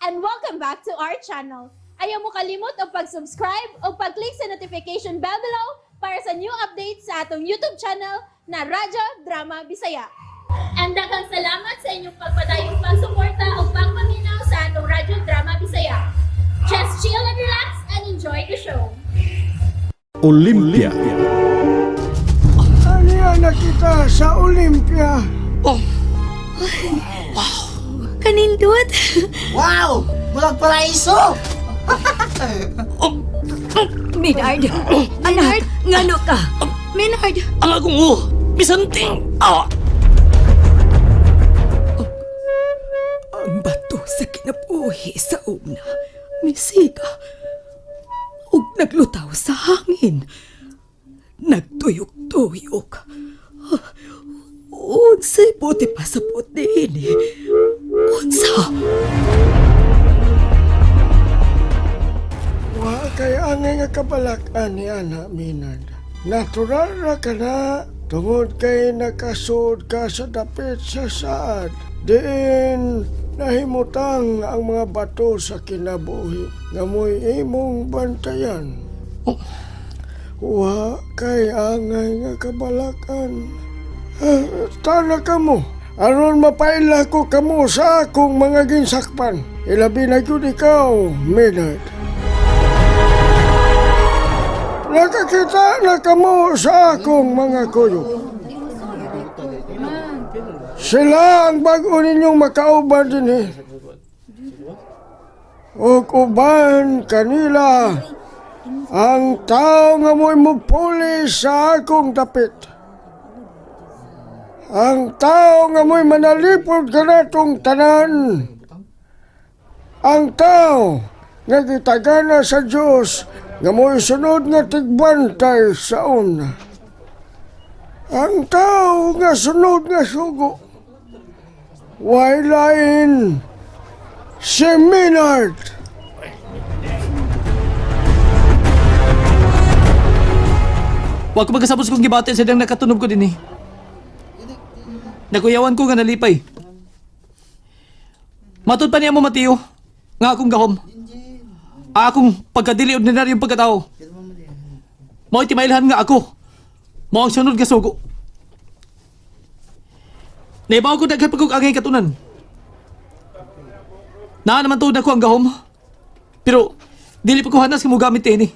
And welcome back to our channel. Ayaw mo kalimot og pag-subscribe o pag-click sa notification bell below para sa new updates sa atong YouTube channel na Radyo Drama Bisaya. And daghang salamat sa inyong pagpadayong pagsuporta o pagpaminaw sa atong Radyo Drama Bisaya. Just chill and relax and enjoy the show. Olympia. Aniya na kita sa Olympia. Kanindot! Wow! Murag paraiso! Minard! Anak, ngano ka? Minard! Ang akong ulo, bisanting! Ah! Ang bato sa kinabuhi sa una, misiga. Ug naglutaw sa hangin. Nagtuyok-tuyok. Unsay buti pa sa puti ini? Unsa? Wa kay angay nga kabalak-an ni Ana Minard. Natural ra ka na tungod kay nakasuod ka sa dapit sa saad. Diin nahimutang ang mga bato sa kinabuhi nga mo'y imong bantayan. Wa kay angay nga kabalakan. Ah, tana ka mo. Aron mapaila ko kamo sa akong mga ginsakpan. Ilabi na gyud ikaw, Maynard. Nakakita na kamo sa akong mga kuyog. Sila ang bago ninyong makauban din eh. Ug uban kanila ang tao nga mo'y mupuli sa akong dapit. Ang tao nga mo'y manalipod kanatong tanan. Ang tao nga gitagana sa Dios nga mo'y sunod nga tigbantay sa una. Ang tao nga sunod nga sugo. Way lain si Minard. Wa ko magkasabot sa kong gibati sa diyang nakatunog ko din eh. Nakuyawan ko nga nalipay. Matod pa niya mo, Mateo, nga akong gahom. Akong pagkadili ordinaryong pagkatao. Mao timailhan nga ako. Mao ang sunod nga sugo. Naibaw ko daghan pagkog angay katunan. Naa naman tuod ako ang gahom. Pero dili pa ko hanas nga mogamit ini.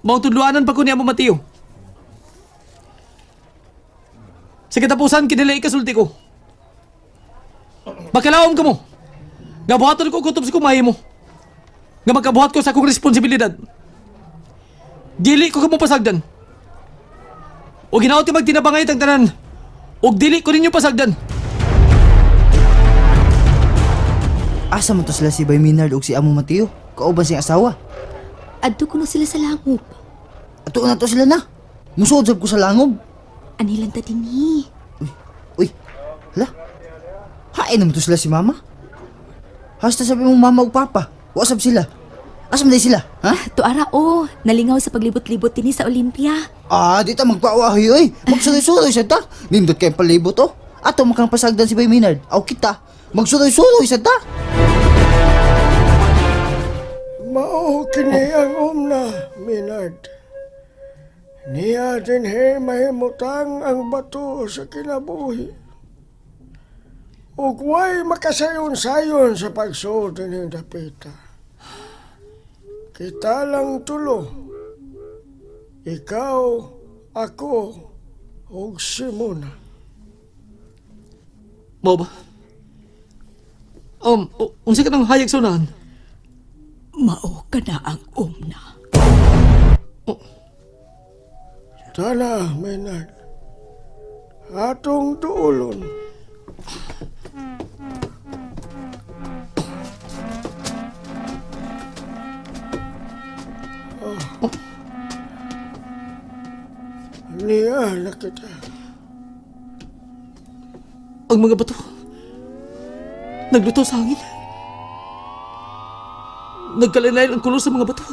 Mao tudluanan pa ko niya mo, Mateo. Sa katapusan, kinila ikasulti ko. Bakalaom ka mo. Nga buhaton ko kutob sa kumahi mo. Nga magkabuhat ko sa akong responsibilidad. Dili ko kamo pasagdan. O ginaot ti magtinabangay tang tanan. Og dili ko ninyo pasagdan. Asa man to sila si Bay Minard ug si Amo Mateo? Kauban siyang asawa. Adto kuno sila sa langob. Ato na to sila na. Musuod sab ko sa langob. Anilan ta dinhi. Uy, hala. Hain naman to sila si mama. Hasta sabi mong mama ug papa. Wa sab sila. Asa man day sila? Ha? Tuara o, nalingaw sa paglibot-libot dinhi sa Olympia. Ah, di ta magpaawahi oy. Magsuloy-suloy sad ta. Nindot kay palibot oh. Ato makang pasagdan si Bay Minard. Aw kita. Magsuloy-suloy sad ta. Mao kini ang umna, Minard. Niya dinhi mahimutang ang bato sa kinabuhi. Ug way makasayon-sayon sa pagsuod ning dapita. Kita lang tulo. Ikaw, ako, ug si Mona. Mao ba? Unsa ka nang hayag sa unahan? Mao ka na ang umna. Tana, Maynard. Atong duolon. Oh. Niya na kita. Ang mga bato. Nagluto sa hangin. Nagkalalayan ang kulor sa mga bato.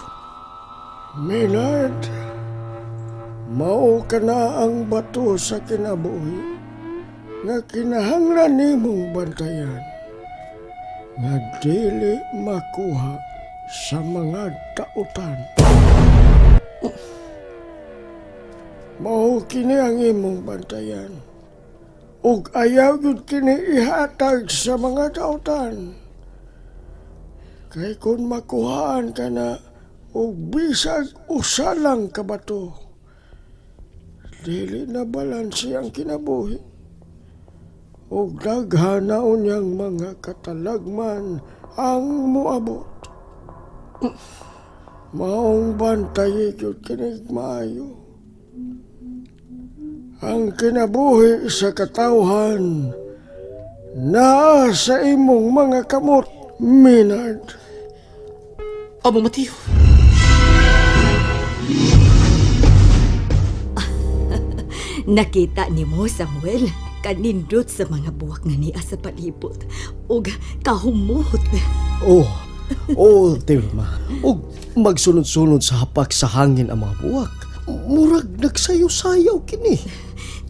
Maynard, mao ka na ang bato sa kinabuhi nga kinahanglan nimong bantayan. Nga dili makuha sa mga dautan. Mao kini ang imong bantayan. Ug ayaw gyud kini ihatag sa mga dautan. Kay kung makuhaan ka na og bisag usa lang ka bato, dili na balanse ang kinabuhi. Ug daghan na unyang mga katalagman ang moabot. Maong bantayi gyud kinig maayo. Ang kinabuhi sa katawhan naa sa imong mga kamot, Maynard. Amo Mateo. Nakita nimo Samuel, kanindot sa mga buwak nga niya sa palibot ug kahumuot. Oh, oh, Tilma. Og magsunod-sunod sa hapak sa hangin ang mga buwak. Murag nagsayaw-sayaw kini.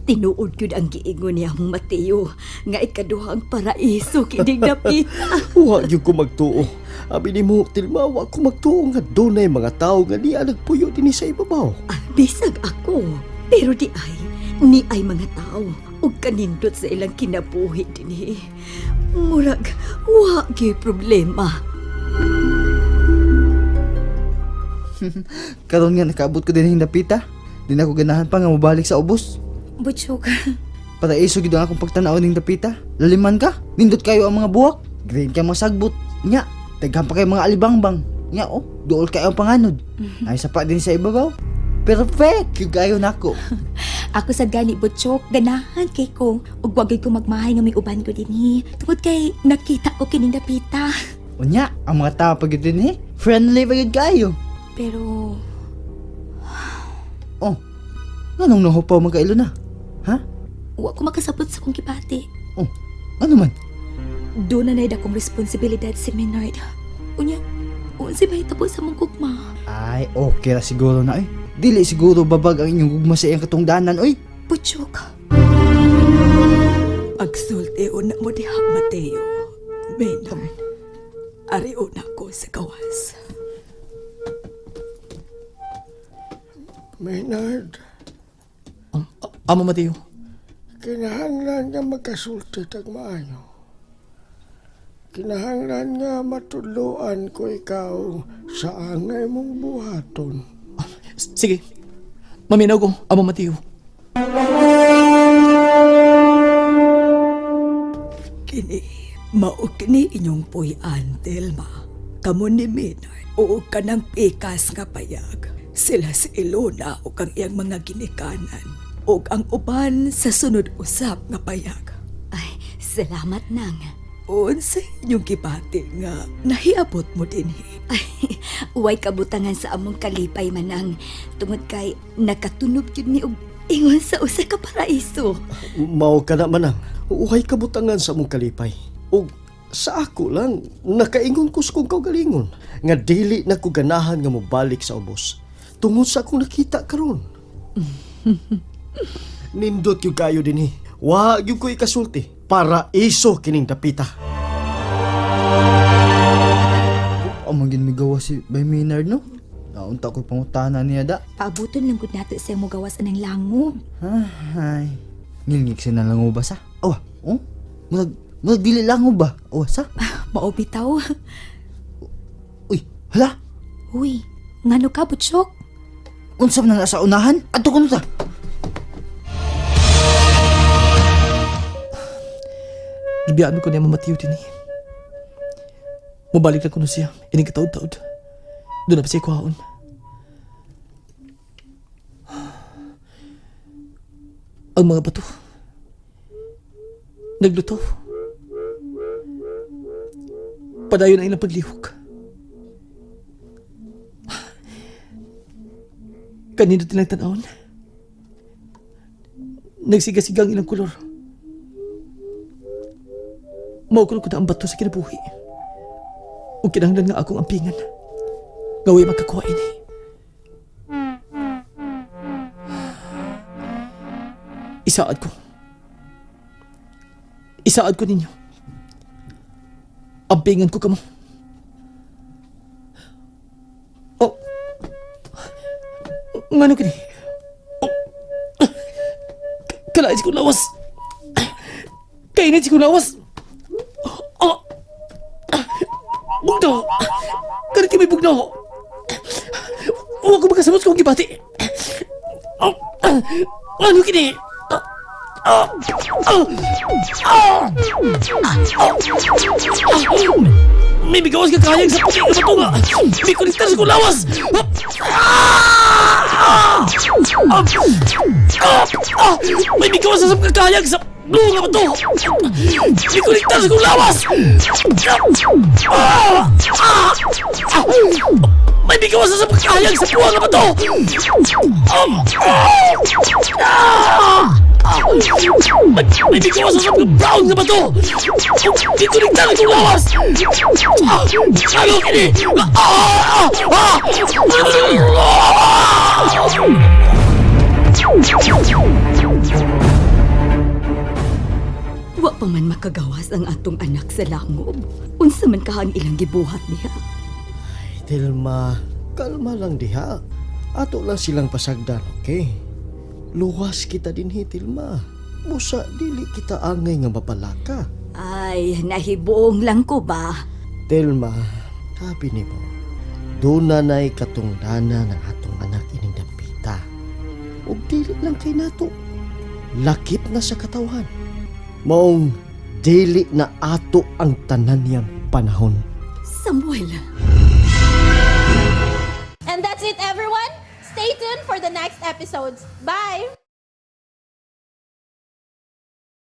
Tinuod gyud ang giingon ni among Mateo nga ikaduhang paraiso kining dapita. Wa gyud ko magtuo. Abi nimo, Tilma, wa ko magtuo nga dunay mga tawo nga niya nagpuyo dinhi sa ibabaw. Ah, bisag ako, pero di ay ni ay mga tao ug kanindot sa ilang kinabuhi dinhi. Murag wa gyud problema. Karon nga nakaabot ko din dapita. Di na ako ganahan pa nga mobalik sa ubos. Butchok, Paraiso gid ang akong pagtan-aw ning dapita. Laliman ka, nindot kayo ang mga buwak. Green kay mga sagbot. Nya, daghan pa kayo mga alibangbang. Nya oh, duol kayo ang panganod. Ay sapa din sa ibabaw. Perfect, gyud kayo nako. ako sa gani Butchok, ganahan kay ko. Ug wag gyud ko magmahay nga may uban ko dinhi. Tungod kay nakita ko kining dapita. Unya, ang mga tao pag din eh. Friendly pa gyud kayo. Pero Oh, nganong nahupaw magkailo na? Ha? wa ko makasabot sa kong gibati. Oh, ano man? Doon na akong responsibilidad si Maynard. Unya, unsi ba itapos sa mong gugma? Ay, okay ra siguro na eh. Dili siguro babag ang inyong gugma sa iyang katungdanan, oy. Butchok, Pagsulti una mo diha Mateo. Maynard, ari una ko sa gawas. Maynard, Amo Mateo. kinahanglan nga magkasulti tag maayo. Kinahanglan nga matudloan ko ikaw sa angay mong buhaton. Sige. Maminaw ko, Amo Mateo. Kini, mao kini inyong puy-an, Telma. Kamo ni Maynard, o kanang pikas nga payag. Sila si Ilona o kang iyang mga ginikanan. O ang uban sa sunod usap nga payag. Ay, salamat nang. Unsa inyong gibati nga nahiabot mo dinhi. Ay, uway kabutangan sa among kalipay manang tungod kay nakatunob gyud ni og ingon sa usa ka paraiso. Mao ka na manang. Uhay kabutangan sa mong kalipay. Og sa ako lang, nakaingon ko sa kong kaugalingon nga dili na ko ganahan nga mobalik sa ubos. Tungod sa akong nakita karon. Nindot yung kayo dinhi. Wa gyud ko ikasulti. Paraiso kining dapita. Amo gin migawa si Bay Maynard no. Naunta ko pangutana niya da. Paabuton lang gud nato sa mo gawas anang langob. Ay. Ngilngig siya na lang ba sa? Awa, oh. Murag, murag dili lang ba? Awa sa? Mao bitaw. Uy, hala. Uy, ngano ka Butchok? Unsa man na sa unahan? Adto kuno ta. Gibiyaan ko ni Amo Mateo dinhi. Mubalik lang ko na siya. Ining kataod-taod. Doon na pa siya kuhaon. Ang mga bato. Nagluto. Padayon ang ilang paglihok. Kanino tilang tanawon? Nagsigasiga ang ilang kolor. Maukulong ko na ang bato sa kinabuhi. Ug kinahanglan nga akong ampingan. Nga way makakuha ini. Isaad ko. Isaad ko ninyo. Ampingan ko kamo. Oh. Ngano kini? Oh. Kalain ko lawas. Kainit ko lawas. Oh. Bugnaw. Kanit may bugnaw. Huwag ko magkasamot kung gibati. Oh. Ano kini? Ah. Ah. Ah. May bigawas ka kahayag sa puti ng batunga! May kolektar sa kulawas! Ah! Ah! Ah! Ah! May bigawas sa kahayag sa blue nga bato! May kolektar sa kulawas! Ah! Ah! Ah! May bigawas sa kahayag sa puwa nga bato! Ah! Ah! May bigawas sa brown nga bato! May kolektar sa kulawas! Ah! Ano kini? Ah! Ah! Wa pa man makagawas ang atong anak sa langob. Unsa man kahang ilang gibuhat niya. Telma, kalma lang diha. Ato lang silang pasagdan, okay? Luwas kita dinhi, Telma. Busa, dili kita angay nga mapalaka. Ay, nahibuong lang ko ba? Telma, sabi ni mo, doon na na'y katungdana ng atong anak ining dapita. Ug dili lang kay nato. Lakip na sa katawhan. Maong dili na ato ang tanan niyang panahon. Samuel, And that's it, everyone. Stay tuned for the next episodes. Bye!